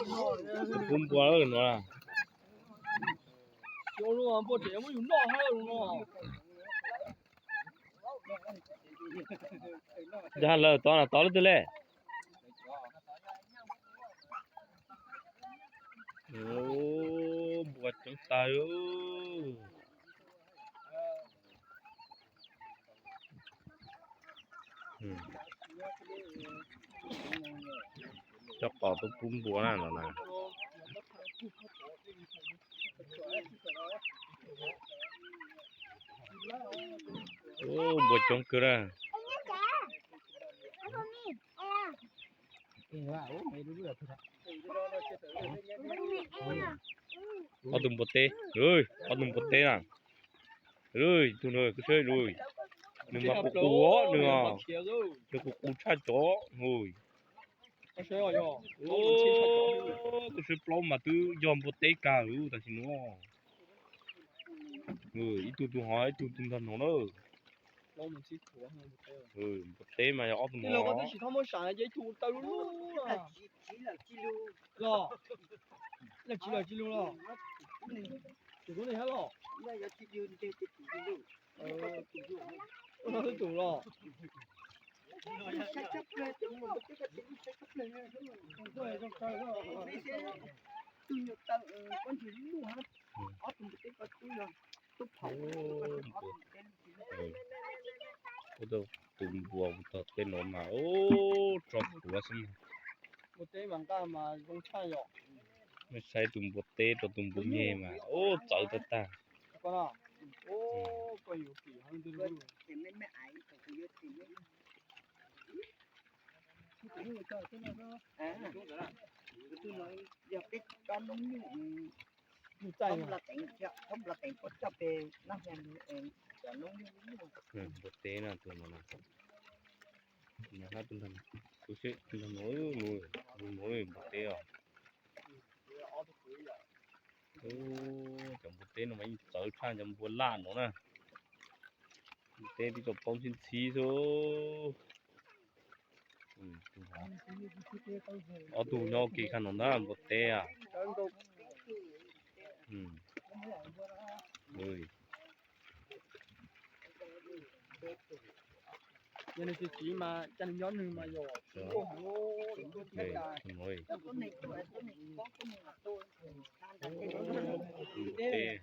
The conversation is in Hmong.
Pub npua no. Yog lawm tod no tod lub twg le? Npua coob tag. Coj qos tuaj pub npua na no na. Npua coob kawg na. Ob tug npua teb, ob tug npua teb na. Tus no kuj sab, nws mas qus qus, nws, nws qus qus tshaj cov. Kuj sab plaub mas twb yog npua teb kawg tam sim no. Ib tug tus hov, ib tug tus ntag no na. Npua teb mas yog ob tug no. Tus los. Tus npua tog tej no mas ub, tso plhuav xwb. Npua teb mas nqaj mas zoo tshaj yom. Nej saib tus npua teb rau tus npua me mas ub, txawv tag tag. Npua teb no tus no na. Tus ntag no, tus ntag no, npua teb os. Cov npua teb no mas yeej txawv tshaj cov npua laj no na. Npua teb twb tso plaub ntxhib ntxhib xwb. Ob tug nyob ua ke kag no ntag npua teb. Yog nws tsis txiv mas cas nws nyob nws mas yog. Npua teb.